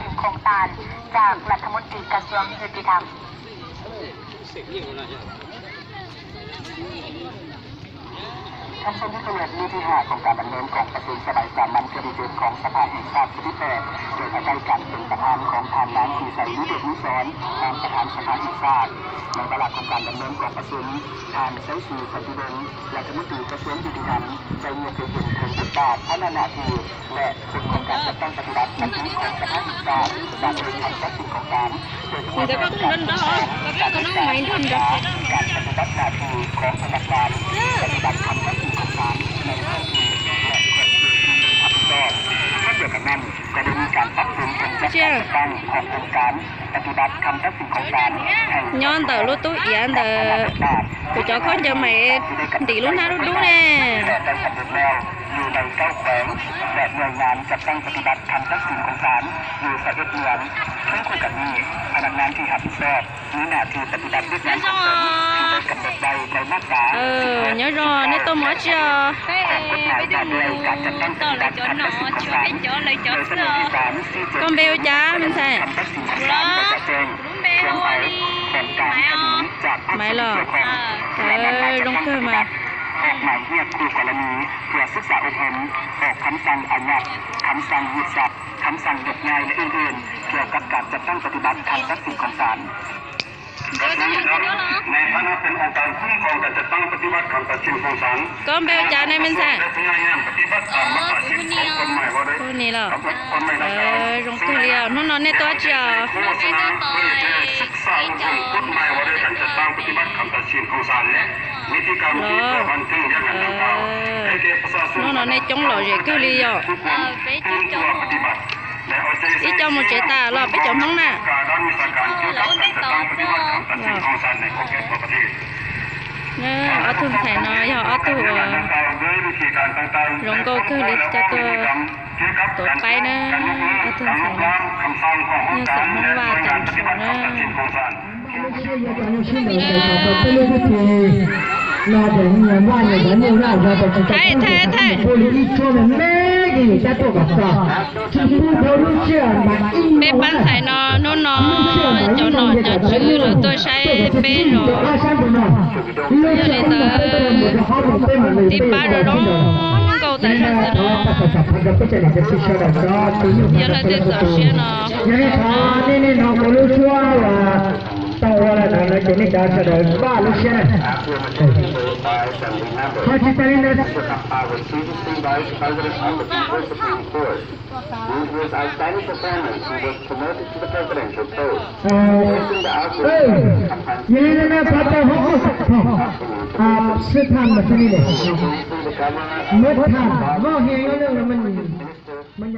trình không tàn,จากรัฐมนตรีกระทรวงยุติธรรม Tham gia các luật như thi hạ không cả bản lớn của Tổng thống Saba Saman Kredit không Saba Hisab Kredit để phải tay cản từng bản án không tham lam thì phải lý được lý do tham bản án Saba Hisab. Nói là không cả bản lớn của Tổng thống Tham Saisu Santidong là cái mức từ có xuống thì thì hành, cho nhiều cái quyền không bất bạo, phá nạn hạ thì lệ, không không cả các trong cái bác, các thứ không cả các Hisab, và tôi tham các sự không tám. Người ta có cũng đến đó, có cái có nói máy đồn đó. Nyob ntawm lub tub iav ntawd, kuv cov khaub ncaws mas ntim lub hnab dub dub ne. Nyob zoo, nyob zoo, nej tuaj mus dab tsi os? Koj npe ua cas me ntxhais? Lub npe hu li Maiv los? Zoo kawg mas. Koj npe ua cas ne me ntxhais? Hu ni los? Zoo kawg li os. Hnub no nej tuaj dab tsi os? Los, hnub no nej coob lom zem kawg li yom. Ib co mus tsev tas los peb cov Hmoob na. Ob tug ntxhais no yog ob tug uas zoo nkauj kawg li coj tuaj tuav qaib na. Ob tug ntxhais no yog xeem Hmoob Vaj tag nrho na. Peb pab ntxhais no hnub no cov nom cov tswv los tuaj saib peb zos. Yog li ntawd tib pab zoo zoo nkauj tas zog xwb no. Yog leej twg txaus siab no, nej hnov kuv lub suab uas tau ua lawm no ces nej cov sawv daws npaj lub siab na. Ho tsis tas li ntawd, yog li no na, pov tau hoob xib tham mas xib tham, muab tham, muab hia nyob lawm mas